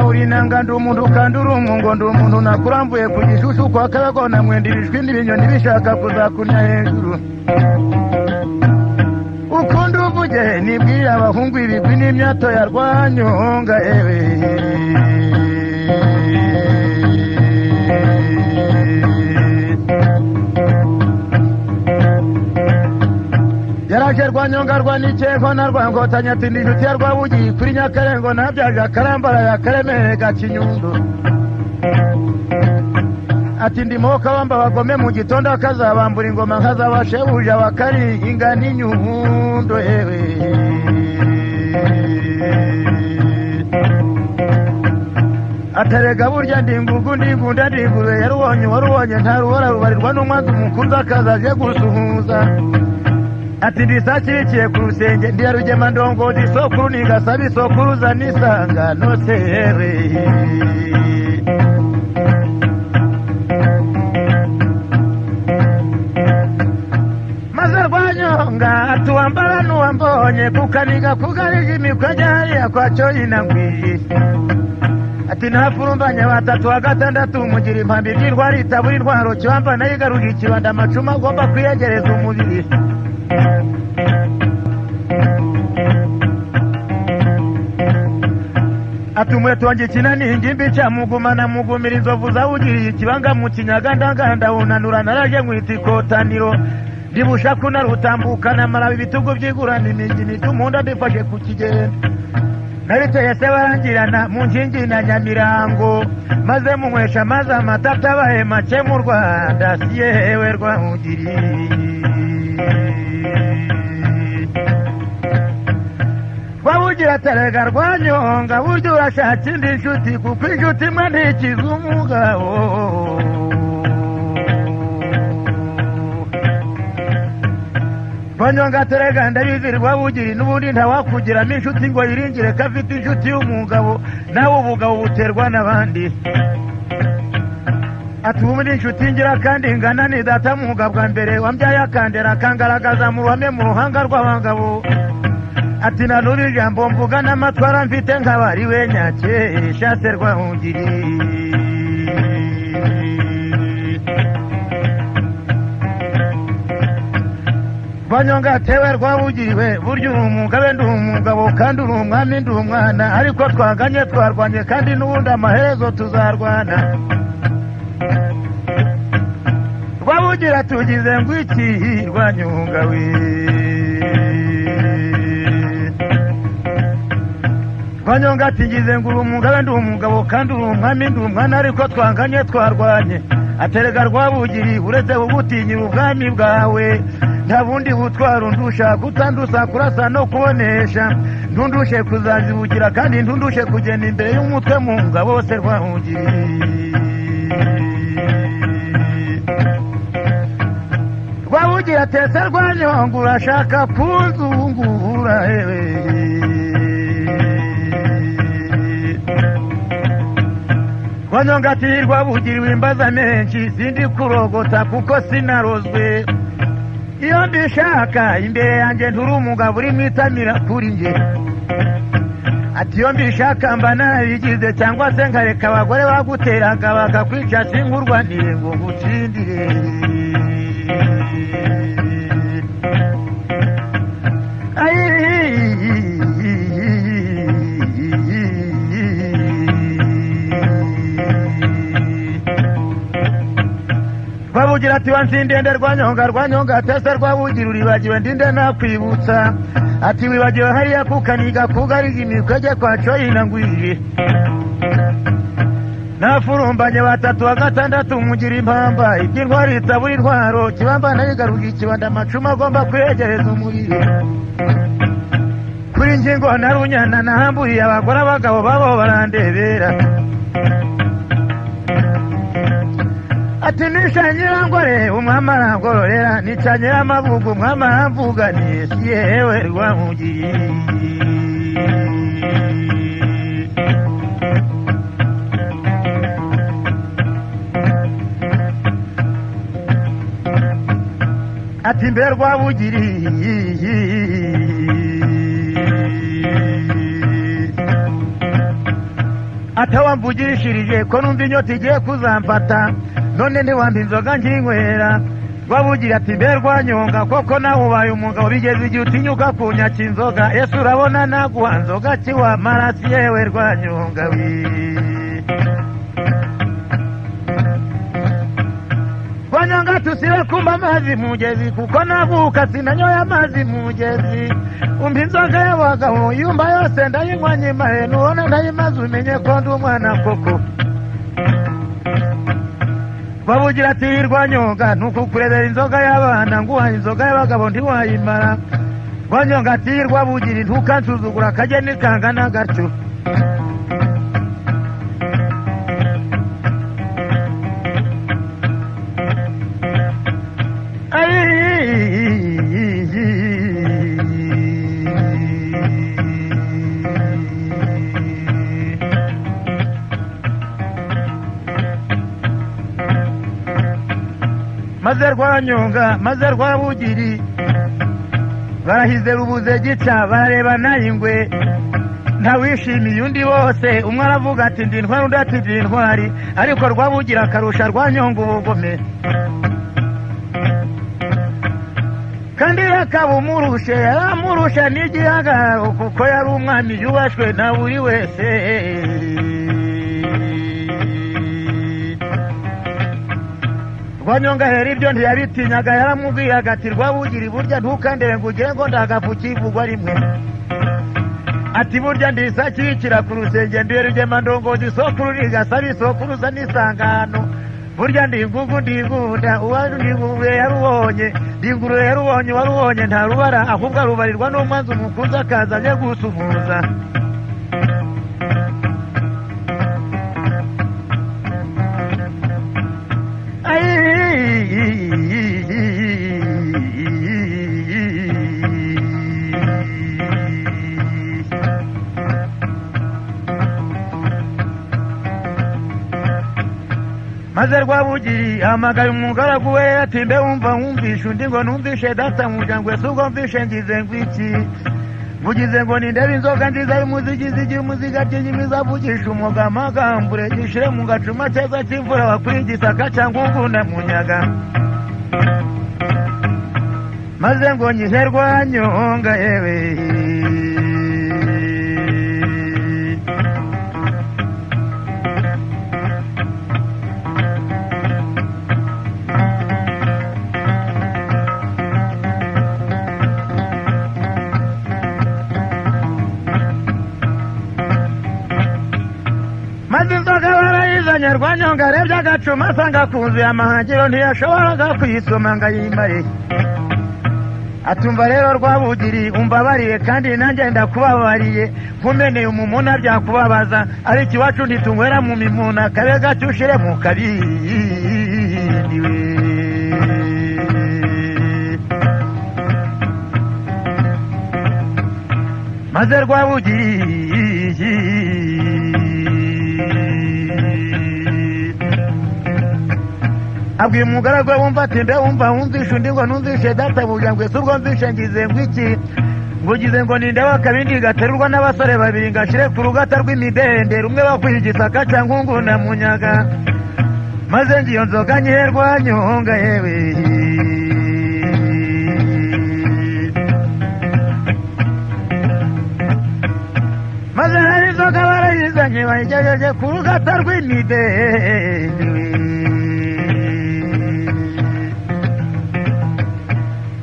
Urinanga ndi umuntu kandi uri umungo ndi umuntu nakurambuye ku gishushu kwa Kabagona mwenda ibijwi n'ibinyoni bishaka kuzakunya hejuru. Ukunda uvuge nibwira abahungu ibigwi n'imyato ya Rwanyonga ewe. Yaraje Rwanyonga rwa Nikeko na Rwangotanya ati ndi inshuti ya Rwabugi kuri Nyakarengo nabyaje akarambara ya Karemere Gakinyundo. Ati ndi moka wamba bagome mu gitondo akazabambura ingoma nkazabashebuja bakari ingana inyundo ewe. Atarega burya ndi ngugu ndi ngunda ndi ngurube yarubonye warubonye ntarubora rubarirwa n'umwanzi umukunzi akazaje gusuhuza. Ati ndisakirikiye ku rusenge ndi ya Rugema ndongozi isokuru ningasaba isokuruza nisanga nosere. Maze Rwanyonga atuwambara n'uwambonye kukaniga kugarije imikwege hariya kwa Cyoyina ngwiye. Ati nafurumbanya batatu wa gatandatu mugira impambi by'intwari itabura intwaro kibamba nayigarurira ikibanda amacuma agomba kwiyegereza umubiri. Ati umuheto wanjye kinani ingimbi cyamugumana mugumira inzovu zawugiriye ikibanga mu kinyaga ndanganda unanura naraje nkwita ikotaniro ndibushaku narutambukana maraba ibitugu byigurana imigina itumunda ndifashe ku kigenda nariteye se barangirana mu nkingi na Nyamirango maze munywesha maze amata atabaye make mu Rwanda si yewe Rwabugiri. Rwabugira atarega Rwanyonga burya urashaka indi nshuti kuko inshuti imwe ntikiza umugabo. Rwanyonga atarega ndabizi Rwabugiri n'ubundi ntawakugiramo inshuti ngo yiringire ko afite inshuti y'umugabo nawe ubugabo buterwa n'abandi. Ati ubu ni inshuti ngira kandi ingana ni data mwuga bwa mbere wambyaye akandera akangaragaza mu ruhame mu ruhanga rw'abagabo. Ati na n'ubu ijambo mvuga n'amatwara mfite nk'abari we nyakesha se Rwabugiri. Rwanyonga atewe Rwabugiri we burya uri umugabe ndi umugabo kandi uri umwami ndi umwana ariko twaganye twarwanye kandi n'ubundi amaherezo tuzarwana. Rwabugira tugize ngo iki Rwanyonga we. Rwanyonga ati ngize ngo uri umugabe ndi umugabo kandi uri umwami ndi umwana ariko twanganye twarwanye. Aterega Rwabugiri uretse kugutinyira ubwami bwawe nta bundi butwara undusha kutandusa kurasa no kubonesha ntundushe kuzazibugira kandi ntundushe kugenda imbere y'umutwe mu ngabo se Rwabugiri. Rwabugira atese Rwanyonga urashaka kunzungura ewe. Rwanyonga ati Rwabugiri wimbaza menshi sindi kurogota kuko sinarozwe. Iyo mbishaka imbere yanjye nturi umugabo uri mwitamira kuri njye. Ati iyo mbishaka mba nabigize cyangwa se nkareka abagore baguteraga bakakwica sinkurwanire ngo ngutsindire. Rwabugira ati wansindende Rwanyonga Rwanyonga atese Rwabugira uribagiwe ndinde nakwibutsa. Ati wibagiwe hariya kukaniga kugarije imikwege kwa Cyoyina ngwije. Nafurumbanye batatu wa gatandatu mugira impamba iby'intwari itabura intwaro kibamba nayigaruye ikibanda amacuma agomba kwegereza umuriro kuri ngingo na runyana nahamburiye abagore abagabo babo barandebera ati nisha nyirangore umwami arangororera nica nyiramabugu umwami aramvuganiye yewe Rwabugiri. Ati mbe Rwabugiri atawamvugishirije ko numva inyota igiye kuzamfata none ntiwampa inzoga nkinywera. Rwabugiri ati mbe Rwanyonga koko nawe ubaye umugabo bigeze igihe utinyuka kunyaka inzoga ese urabona naguha nzoga kiwamarasi yewe Rwanyonga we. Rwanyonga tusibe kumba amazi mugezi kuko navuka sinanyoye amazi mugezi umva inzoga y'abagabo yumva yose ndayinywa nyimare nubona ndayimaze umenye ko ndi umwana koko. Rwabugira ati Rwanyonga ntukukurebera inzoga y'abana nguhaye inzoga y'abagabo ntiwayimara. Rwanyonga ati Rwabugiri ntukansuzugura akageni kangana gatyo. Maze Rwanyonga maze Rwabugiri barahize rubuze gica barebana ingwe ntawishimiye undi bose umwe aravuga ati ndi intwari undi ati ndi intwari ariko Rwabugira akarusha Rwanyonga ubugome kandi akaba umurushe yaramurusha n'igihagararo kuko yari umwami yubashwe na buri wese. Rwanyonga rero ibyo ntiyabitinyaga yaramubwiraga ati Rwabugiri burya ntukandebe ngo ugire ngo ndagapfa ukivugwa rimwe ati burya ndisakirikira ku rusenge ndiye rugema ndongozi isokuru rigasaba isokuruza n'isangano burya ndi ingugu ndi ingunda uwa yarubonye ndi ingurube yarubonye warubonye nta rubara ahubwo arubarirwa n'umwanzi umukunzi akaza aje gusuhuza. Maze Rwabugiri ahamagaye umugaragu we ati mbe wumva wumvishe undi ngo numvishe data muryango ese ubwo mvishe ngize ngo iki bugize ngo nindebe inzoga nziza y'umuzigizi igira umuziga ry'inyimiza avugisha umwuga amagambure gishire mu gacuma keza cy'imvura wakwiye igisaka cyangwa ugunda munyaga maze ngo nyihe Rwanyonga yewe. Maze inzoga barayizanye Rwanyonga arebye agacuma asanga kuzuye amahagiro ntiyashoboraga kuyisoma ngo ayimare. Atumva rero Rwabugiri umbabariye kandi nanjye ndakubabariye nkumeneye umumuna byakubabaza ariko iwacu ntitunywera mu mimuna kabe gacyo ushire mu kabindi we. Maze Rwabugiri abwiye umugaragu we wumva ati mbe wumva wumvishe undi ngo numvishe databuja ngo ese ubwo mvishe ngize ngo iki ngo ugize ngo nindebe akabindi gaterurwa n'abasore babiri ngashire ku rugata rw'imidende rumwe bakwiye igisaka cyangwa unguna munyaga maze ngiyo nzoga nyihe Rwanyonga yewe. Maze hari inzoga barayizanye bayigejeje ku rugata rw'imidende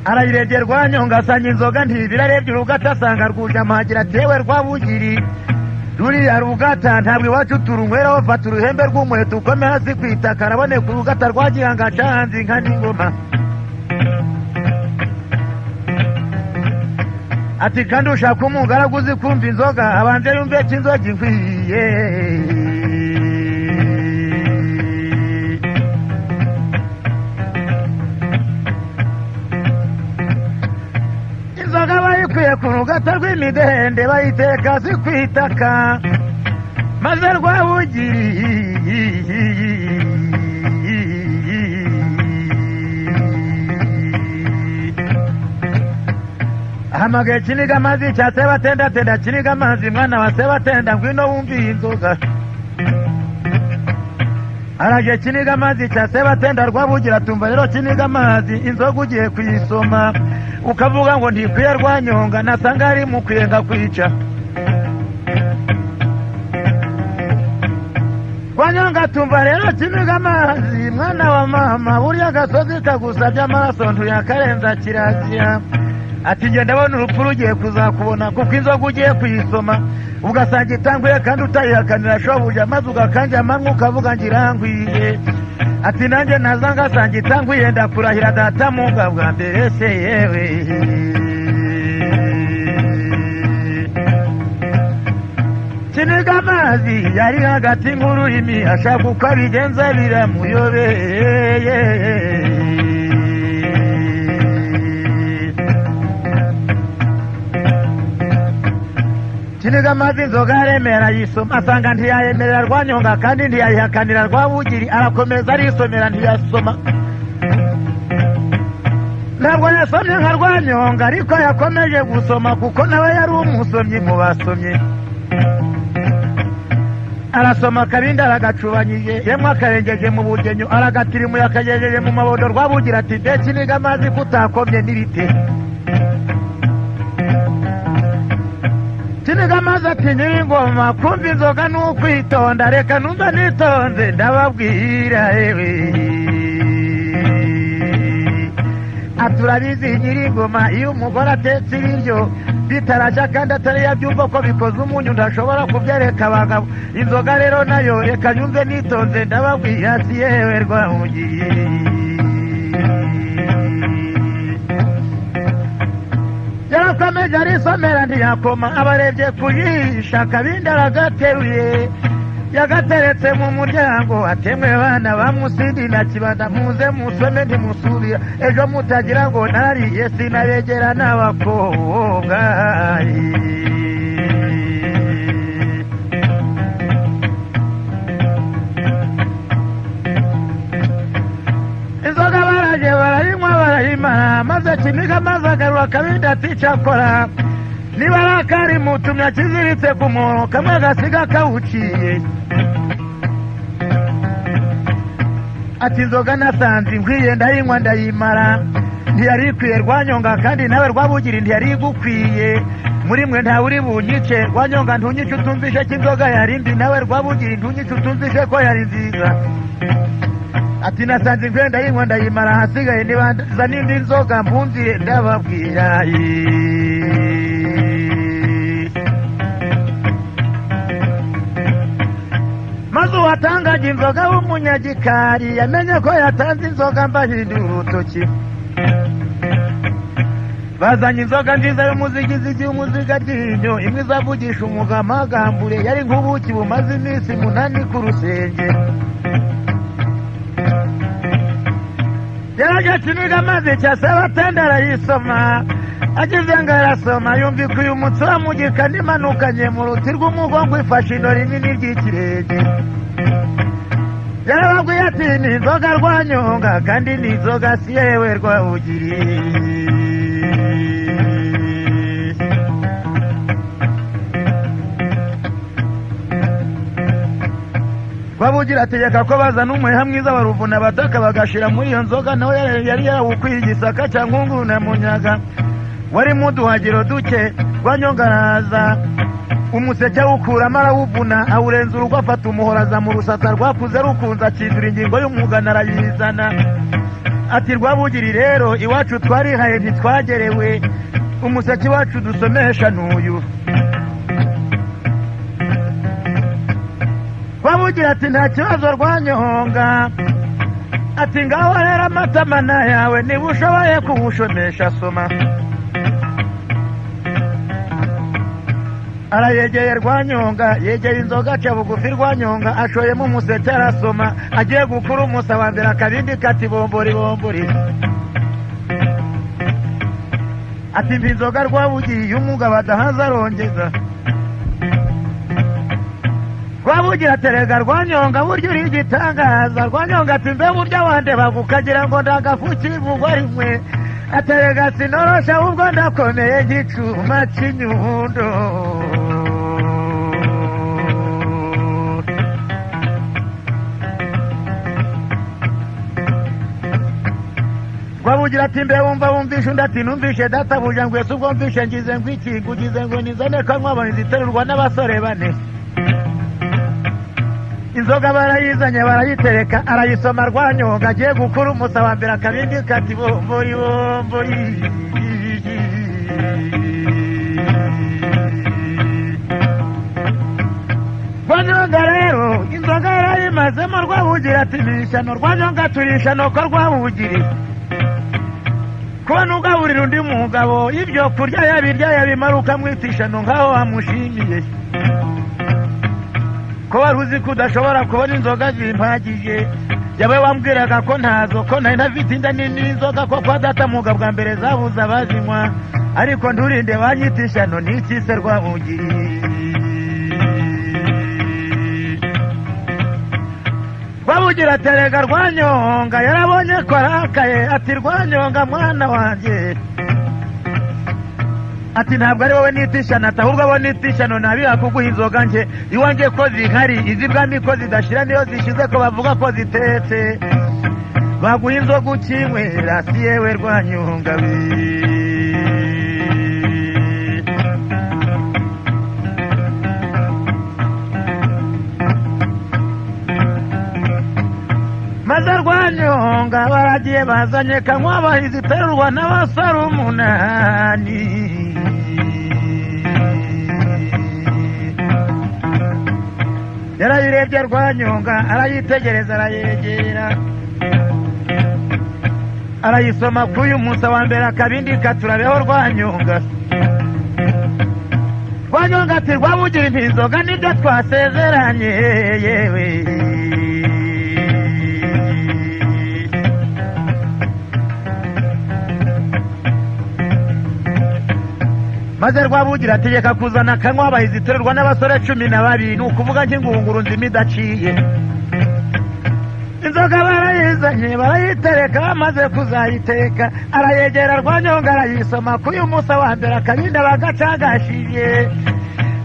arayirebye Rwanyonga asanga inzoga ntibira arebye urugata asanga rwuje amahagira atewe Rwabugiri Ruriya rugata ntabwo iwacu turunyweraho, fata uruhembe rw'umuheto ukome hasi ku itaka, araboneka urugata rwa Gihanga cyahanze inka n'ingoma. Ati kandi ushaka umugaragu uzi kumva inzoga, abanze yumve ko inzoga inkwiye. Inzoga bayikuye ku rugata rw'imidende, bayiteka hasi ku itaka, maze Rwabugiri ahamagaye Kiniga amazi cya Sebatenda, Kiniga amazi mwana wa Sebatenda, ngwino wumve iyi nzoga. Araje Kiniga amazi cya Sebatenda, Rwabugira tumva rero Kiniga amazi, inzoga ugiye kuyisoma ukavuga ngo ntikwiye Rwanyonga, nasanga ari mukwiye ngakwica. Rwanyonga tumva rero Kiniga amazi mwana wa mama, burya agasozi kagusabye amaraso ntuyakarenza kirazira. Ati njye ndabona urupfu rugiye kuzakubona, kuko inzoga ugiye kuyisoma ugasanga itanguye kandi utayihakanira shobuja, maze ugakanja amanywa ukavuga ngo irangwiye. Ati nanjye naza ngasanga itanguye, ndakurahira data muga bwa mbere se yewe. Kiniga amazi yari hagati nk'ururimi, ashaka uko abigenza biramuyobeye. Kiniga amazi inzoga aremera yisoma, asanga ntiyayemerera Rwanyonga kandi ntiyayihakanira Rwabugiri, arakomeza arisomera ntiyasoma. Ntabwo yasomye nka Rwanyonga, ariko yakomeje gusoma kuko nawe yari umusomyi mu basomyi. Arasoma akabindi aragacubanyije, yemwe akarengeje mu bugenyo, aragatirimuye akagejeje mu mabondo. Rwabugira ati mbe Kiniga amazi kutakomye n'ibiti? Kiniga amazi ati nyiringoma, kumva inzoga ni ukwitonda, reka numva nitonze ndababwira ewe. Aturabizi nyiringoma, iyo umugore atetse ibiryo bitarashya kandi atari yabyumva ko bikoze umunyu, ntashobora kubyereka abagabo. Inzoga rero nayo reka nyumve nitonze ndababwira si yewe Rwabugiri. Yarakomeje arisomera ntiyakoma, abarebye kujisha akabindi aragateruye, yagateretse mu muryango, atemwe bana ba Musindi na Kibanda, muze musome ntimusubira, ejo mutagira ngo nariye sinabegera n'abakobwa. Inzoga baraje barayinywa barayimara, maze Kiniga amazi agarura akabindi ati cyakora niba ari akari mutumye akiziritse ku muhoro, kamwe gasiga kawuciye. Ati inzoga nasanze inkwiye ndayinywa ndayimara, ntiyari ikwiye Rwanyonga kandi nawe Rwabugiri ntiyari igukwiye, muri mwe ntawe uri bunyice. Rwanyonga ntunyice utumvishe ko inzoga yari mbi, nawe Rwabugiri ntunyice utumvishe ko yari nziza. Ati nasanze inkwiye ndayinywa ndayimara, ahasigaye nibanza n'indi nzoga mbumvire ndababwira. Maze uwatangaga inzoga w'umunyagikari yamenye ko yatanze inzoga mbahindura urutoki. Bazanye inzoga nziza y'umuzigizigi w'umuziga ryinyo, imwe izavugisha umugamagambure, yari nk'ubuki bumaze iminsi 8 ku rusenge. Yaraje Kiniga amazi cya Sebatenda arayisoma, ageze ngo arasoma yumvika uyu mutsi wa mugika nimanukanye mu ruti rw'umugongo ifashe ino rinini ry'ikirenge. Yarababwiye ati ni inzoga Rwanyonga kandi ni inzoga si yewe Rwabugiri. Rwabugira ategeka ko bazana umuheha mwiza baruvuna abataka bagashira muri iyo nzoga, nawe yari yawukwiye igisaka cya Nkungu na Munyaga wari mu duhagiro duke. Rwanyonga araza umuseke awukuramo arawuvuna, awurenza urugo, afata umuhoro aza mu rusasa rwakuze rukunze, akindura ingingo y'umugana arayizana. Ati Rwabugiri rero iwacu twarihaye ntitwagerewe, umuseke wacu dusomesha n'uyu. Rwabugira ati nta kibazo Rwanyonga, ati ngaho rero amatamana yawe niba ushoboye kuwushomesha soma. Arayegeye Rwanyonga, yegeye inzoga aca bugufi Rwanyonga, ashoyemo umuseke arasoma, agiye gukura umusa wa mbere akabindi kati bombori bombori. Ati mpa inzoga Rwabugiye umugabo adahaza arongeza. Rwabugira aterega Rwanyonga burya uri igitangaza. Rwanyonga ati mbe burya wandebaga ukagira ngo ndagafu kivugwa rimwe. Aterega sinorosha ahubwo ndakomeye nk'icuma cy'inyundo. Rwabugira ati mbe wumva wumvishe undi ati numvishe databuja ngwese ubwo mvishe ngize ngo iki ugize ngo nizane kanywa ziterurwa n'abasore bane. Inzoga barayizanye barayitereka, arayisoma Rwanyonga agiye gukura umusa wa mbere akabindi kati bombori bombori. Rwanyonga rero inzoga yarayimazemo. Rwabugira ati ni ishyano. Rwanyonga turi ishyano ko Rwabugiri kubona ugaburira undi mugabo ibyo kurya yabirya yabimara ukamwita ishyano nkaho wamushimiye. Ko wari uzi ko udashobora kubona inzoga zimpagije, yawe wambwiraga ko ntazo, ko nari ntafite inda nini y'inzoga, ko kwa data muga bwa mbere zabuze abazinywa, ariko nturinde banyita ishyano n'iki se Rwabugiri. Rwabugira aterega Rwanyonga, yarabonye ko arakaye, ati Rwanyonga mwana wanjye, ati ntabwo ari wowe nita ishyano, ati ahubwo abo nita ishyano nabira kuguha inzoga nje iwanjye ko zihari, iz'ibwami ko zidashira niyo zishize ko bavuga ko zitetse, baguha inzoga ukinywera si yewe Rwanyonga we. Maze Rwanyonga baragiye bazanye kanywa bahizi iterurwa n'abasore umunani. Yarayirebye Rwanyonga arayitegereza arayegera, arayisoma k'uyu musa wa mbere akabindi katurabeho Rwanyonga. Rwanyonga ati Rwabugira inzoga nibyo twasezeranye yewe. Maze Rwabugira ategeka kuzana akanywa abahizi iterurwa n'abasore 12, ni ukuvuga nk'ingunguru nzima idaciye. Inzoga barayizanye barayitereka, bamaze kuzayiteka arayegera Rwanyonga arayisoma k'uyu musa wa mbere akabindi bagacagashiye,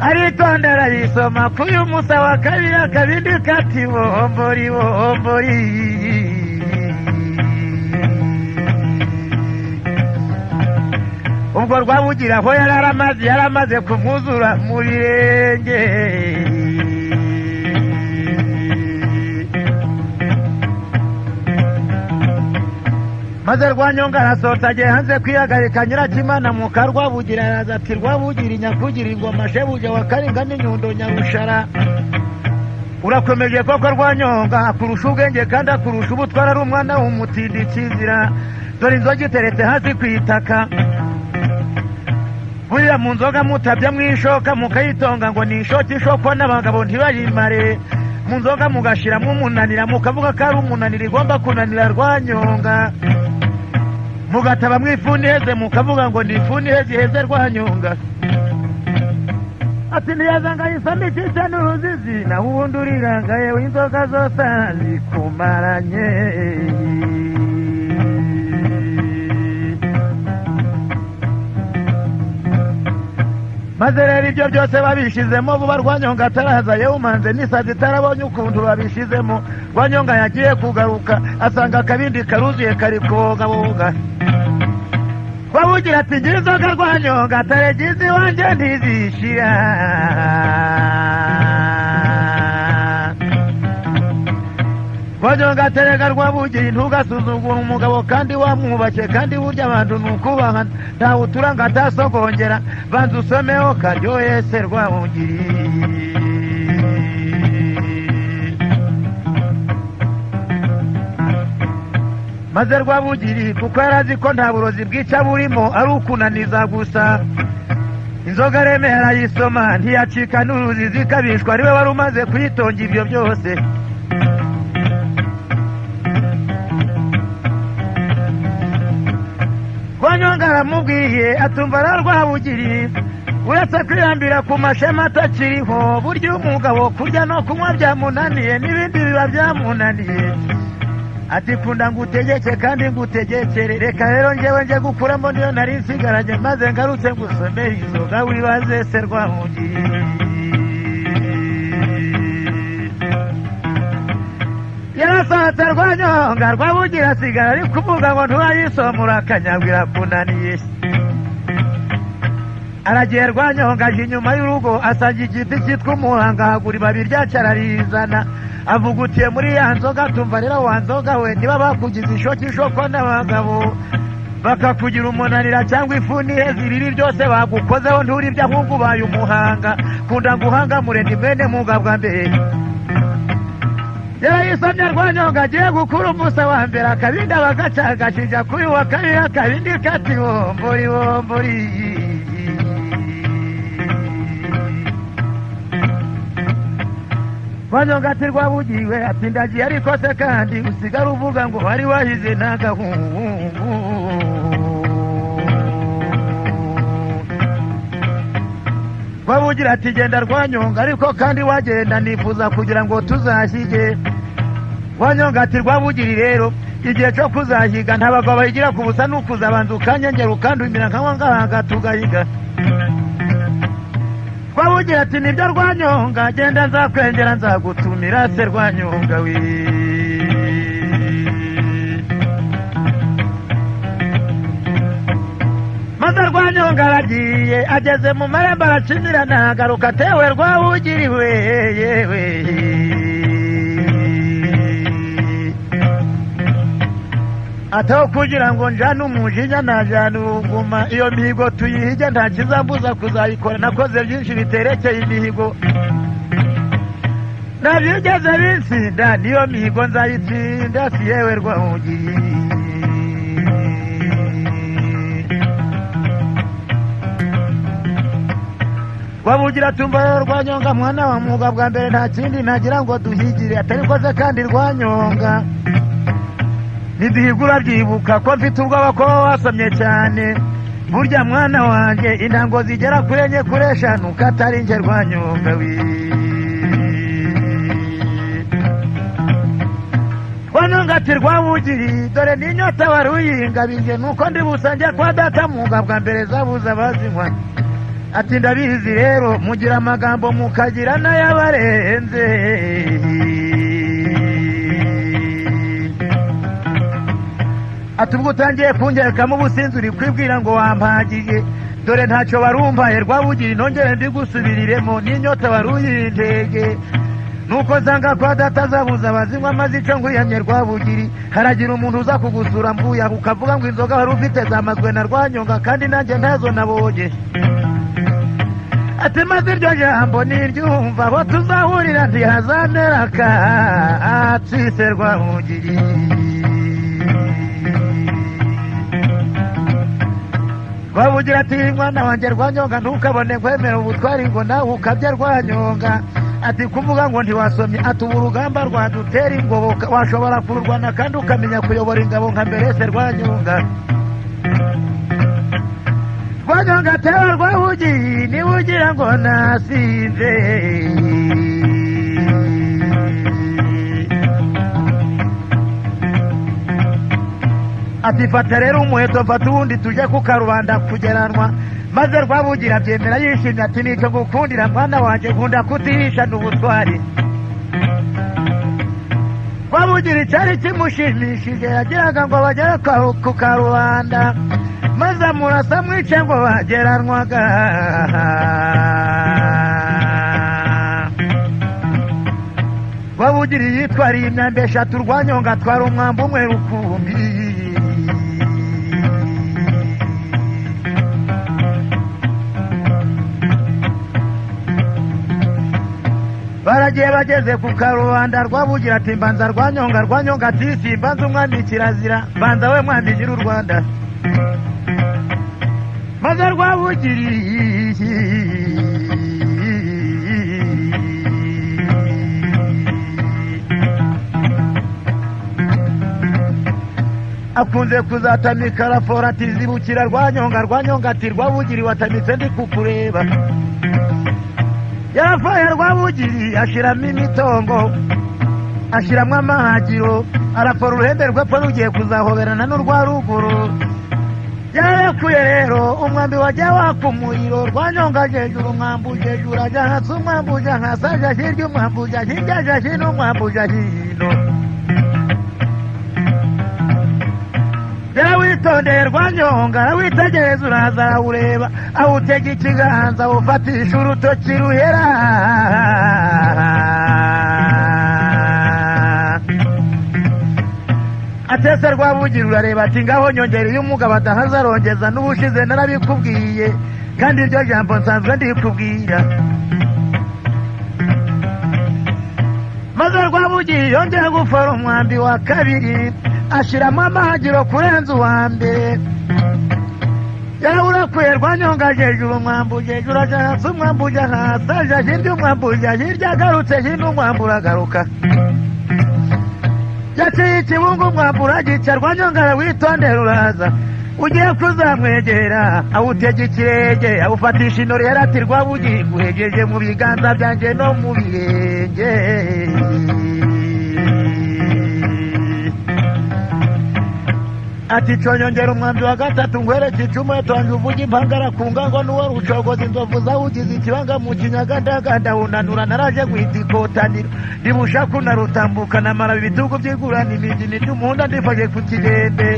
aritonda arayisoma k'uyu musa wa kabiri akabindi kati bombori bombori. Ubwo Rwabugira aho yaramaze kumwuzura mu birenge. Maze Rwanyonga arasohotse agiye hanze kwihagarika Nyirakimana muka Rwabugira araza ati Rwabugira nyakugira ingoma shebuja wa Karinga n'inyundo Nyarushara, urakomeje koko Rwanyonga akurusha ubwenge kandi akurusha ubutwara, ari umwana w'umutindi kizira, dore inzoga iteretse hasi ku itaka. Buriya mu nzoga mutabya mwishoka mukayitonga ngo ni ishoka ishokwa n'abagabo ntibayimare, mu nzoga mugashiramo umunanira mukavuga ko ari umunanira igomba kunanira Rwanyonga, mugataba mwifuni iheze mukavuga ngo ni ifuni iheze iheze Rwanyonga. Ati ntiyazanga yisamo ikica n'uruzizi, naho ubundi urirangaye w'inzoga zose zikumaranye. Maze rero ibyo byose babishizemo vuba Rwanyonga ataraza, yewe umanze n'isazi itarabonye ukuntu babishizemo. Rwanyonga yagiye kugaruka asanga akabindi karuzuye kari kogaboga. Rwabugira ati ngira inzoga Rwanyonga ataregize iwanjye ntizishira. Rwanyonga aterega Rwabugira ntugasuzugura umugabo kandi wamwubashye, kandi burya abantu ni ukubaha, ntawe uturanga atasogongera, banza usomeho karyohe se Rwabugiri. Maze Rwabugiri kuko yarazi ko nta burozi bwica burimo ari ukunaniza gusa, inzoga aremeye arayisoma ntiyacika n'uruzi zikabishwa, ariwe wari umaze kuyitonga ibyo byose. Rwanyonga aramubwiye atumva ara Rwabugiri, uretse kwirambira ku mashema atakiriho, burya umugabo kurya no kunywa byamunaniye n'ibindi biba byamunaniye. Ati kunda ngutegeke kandi ngutegekere, reka rero njyewe nje gukuramo niyo nari nsigaranye, maze ngarutse ngusomere inzoga wibaze se Rwabugiri. Yarasatse Rwanyonga, Rwabugiri asigara ari kuvuga ngo ntiwayisomura akanyabwira kunaniye. Aragiye Rwanyonga aje inyuma y'urugo asanga igiti cyitwa umuhanga, ahagura ibabi ryacu ararizana, avugutiye muri ya nzoga. Tumva rero wa nzoga we, niba bakugize ishoki ishokwa n'abagabo bakakugira umunanira cyangwa ifuni iheze, ibibi byose bagukozeho nturibye ahubwo ubaye umuhanga. Kunda nguhanga murende mwene Mugabwa mbere. Yarayisomye Rwanyonga agiye gukura umusa wa mbere, akabindi abagacagashinja kuri wa kabiri, akabindi kati wombori wombori. Rwanyonga ati Rwabugiriwe, ati ndagiye ariko se kandi usigara uvuga ngo wari wahize n'agahungu. Rwabugira ati genda Rwanyonga, ariko kandi wagenda nifuza kugira ngo tuzashyige. Rwanyonga ati Rwabugiri rero igihe cyo kuzahiga nta bagabo bayigira ku busa, nukuzabanza ukanyengera ukandumira nkanywa ngahaga tugahiga. Rwabugira ati nibyo Rwanyonga, genda nzakwengera nzagutumira se Rwanyonga we. Maze Rwanyonga aragiye ageze mu marembo aracimirana, agaruka atewe Rwabugiri we yewe. Ataho kugira ngo njane umujinya najana uruguma, iyo mihigo tuyihige nta kizambuza kuzayikora, nakoze byinshi biterekeye imihigo nabyigeze binsinda, niyo mihigo nzayitsinda si yewe Rwabugiri. Rwabugira tumva Rwanyonga mwana wa Mugabwa mbere, nta kindi nagira ngo duhigire atari koze kandi Rwanyonga niduhigura byibuka ko mfite ubwoba ko wasomye cyane. Burya mwana wanjye intango zigera kuri enye kuri eshanu katari nge Rwanyonga we. Rwanyonga ati Rwabugiri dore n'inyota wari uyingabije, nuko ndi busange kwa data Mugabwa mbere zabuze abazinywa. Ati ndabizi rero mugira amagambo mukagira n'ayabarenze. Ati ubwo utangiye kungerekamo ubusinzi uri kwibwira ngo wampagije, dore ntacyo warumpaye Rwabugiri, nongere ndigusubiriremo n'inyota wari uyintege. Nuko nsanga kwa data zabuze abazinywa, amaze icyo nkwiyamye Rwabugiri, haragira umuntu uza kugusura mvuya ukavuga ngo inzoga wari ufite zamazwe na Rwanyonga kandi nanjye ntazo nabonye. Ati maze iryo jambo niryumva abo tuzahurira ntihazamera akatsi se Rwabugiri. Rwabugira ati mwana wanjye Rwanyonga ntukabone kwemera ubutwari ngo nawe ukabye Rwanyonga. Ati kuvuga ngo ntiwasomye, ati ubu urugamba rwadutera ingoboka washobora kururwana kandi ukamenya kuyobora ingabo nka mbere se Rwanyonga. Rwanyonga atewe Rwabugiri niba ugira ngo nasinze. Ati fata rero umuheto mfata uwundi tujye ku karubanda kugeranwa. Maze Rwabugira abyemera yishimye ati nicyo ngukundira mwana wanjye, nkunda kutihishana ubutwari. Rwabugira icyari kimushimishije yagiraga ngo bagere ku karubanda, maze amurasa mwice ngo bageranwaga. Rwabugiri yitwariye imyambi eshatu, Rwanyonga atwara umwambi umwe rukumbi. Baragiye bageze ku karubanda, Rwabugira ati mbanza Rwanyonga. Rwanyonga ati simbanza umwami kirazira, mbanza we mwami nyiri u Rwanda. Maze Rwabugiri akunze kuzatamika arafora ati zibukira Rwanyonga. Rwanyonga ati Rwabugiri watamitse ndi kukureba. Yarafoye Rwabugiri ashiramo imitongo, ashiramo amahagiro, arafora uruhembe rwepfo rugiye kuzahoberana n'urwa ruguru. Yarekuye rero umwambi wajya waka umuriro. Rwanyonga hejuru umwambi uje hejuru ajya hasi, umwambi ujya hasi ajya hirya, umwambi ujya hirya ajya hino, umwambi ujya hino. Yarawitondeye Rwanyonga arawitegereza, uraza arawureba, awutega ikiganza awufatisha urutoki ruhera. Atese Rwabugira urareba ati ngaho nyongera iyo umugabo adahaza arongeza, n'ubushize narabikubwiye kandi iryo jambo nsanzwe ndikubwira. Maze Rwabugira yongera gufora umwambi wa kabiri, ashiramo amahagiro kurenza uwa mbere. Yarawurakuye Rwanyonga hejuru umwambi uje hejuru ajya hasi, umwambi ujya hasi ajya hirya, umwambi ujya hirya agarutse hino, umwambi uragaruka. Yaciye ikibungo umwambi uragica. Rwanyonga arawitondera uraza, ugiye kuzamwegera awutega ikirenge, awufatisha inori ati Rwabugira nguhegeje mu biganza byanjye no mu birenge. Ati conyongera umwambi wa gatatu ngwereke icumu etonje uvuge impangara ku ngango n'uwo rucogoza inzovu zawugize ikibanga mu kinyaga ndaganda wunanura naraje guhita ikotaniro ndibushaku narutambukana mara ibitugu by'igurana imigini ry'umuhunda ndifashe ku kigembe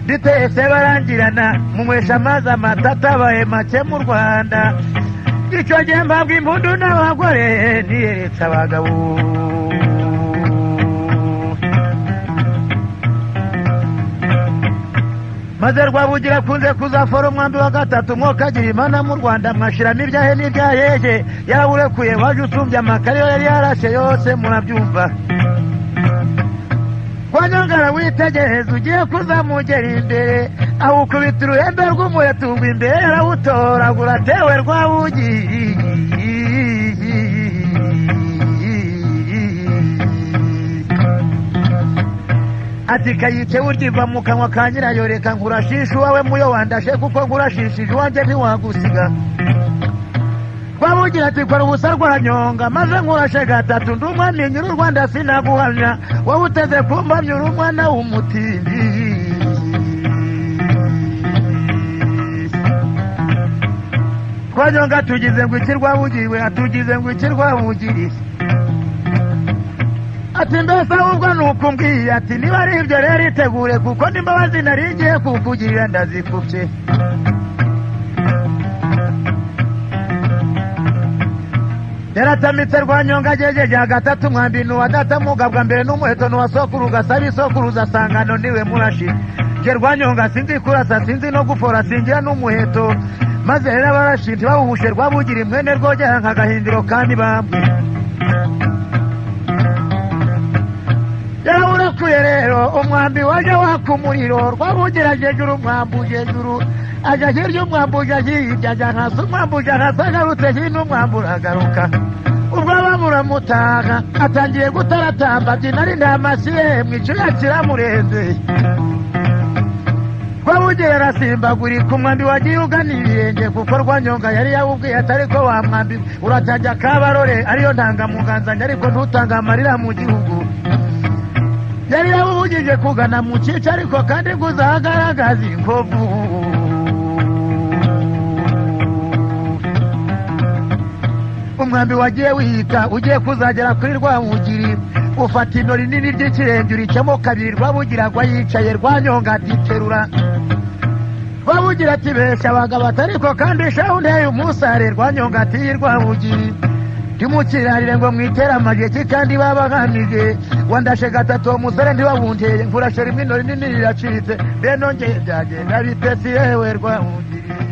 nditese barangirana munywesha amazi amata atabaye make mu Rwanda. Icyo gihe mbabwa impundu n'abagore niyeretse abagabo. Maze Rwabugira akunze kuzafora umwambi wa gatatu, mwokagira imana mu Rwanda mwashiramo ibyahe n'ibyahehe. Yarawurekuye waje usumbya amakariyo yari yarashe yose murabyumva. Rwanyonga arawitegereza ugiye kuzamugera imbere, awukubita uruhembe rw'umuheto ugwa imbere arawutoragura atewe Rwabugiri. Ati kayice uryiva mu kanwa ka nyirayo, reka nkurashisha uwawe muyo wandashe, kuko nkurashishije uwanjye ntiwagusiga. Rwabugira ati kora ubusa Rwanyonga maze nkurashe gatatu, ndi umwami nyiri u Rwanda sinaguhamya, wowe uteze kumpamya uri umwana w'umutindi. Rwanyonga tugize ngo iki Rwabugiriwe, atugize ngo iki Rwabugiri. Ati mbese ahubwo nukumbwiye, ati niba ari ibyo rero itegure kuko n'imbabazi nari ngiye kukugirira ndazikupye. Yaratamitse Rwanyonga agejeje gatatu, umwambi n'uwa data mugabwa mbere n'umuheto n'uwa sokuru gasaba isokuruza asangano niwe murashi. Nge Rwanyonga sinzi kurasa sinzi no gufora singira n'umuheto. Maze rero abarashi ntibawuhushe Rwabugira mwene Rwogera nk'agahindiro kandi bambwe. Yarawurakuye rero umwambi waje waka umuriro. Rwabugira hejuru umwambi uje hejuru ajya hirya, umwambi ujya hirya ajya hasi, umwambi ujya hasi agarutse hino, umwambi uragaruka. Ubwo bamuramutaha atangiye gutaratamba abyina ari ntamasiye mu icyuya kiramurenze. Rwabugira arasimbagurika umwambi wagiye ugana ibirenge, kuko Rwanyonga yari yawubwiye atari ko wa mwambi uratajya Kabarore ariyo ntangamuganzanya, ariko ntutanga amarira mu gihugu. Yari yawubujije kugana mu cyica, ariko kandi ngo uzagaragaze inkovu. Umwambi wagiye wihita ugiye kuzagera kuri Rwabugiri, ufata ino rinini ry'ikirenge uricamo kabiri. Rwabugira agwa yicaye, Rwanyonga ati terura. Rwabugira ati besha abagabo atariko kandi shahu nteye umusare. Rwanyonga ati Rwabugiri ntimukirarire ngo mwitere amajeki kandi babahamije, wandashe gatatu uwo musore ntiwawunteye, nkurashe rimwe ino rinini riracitse, mbe nongeye byagenda bite si yewe Rwabugiri.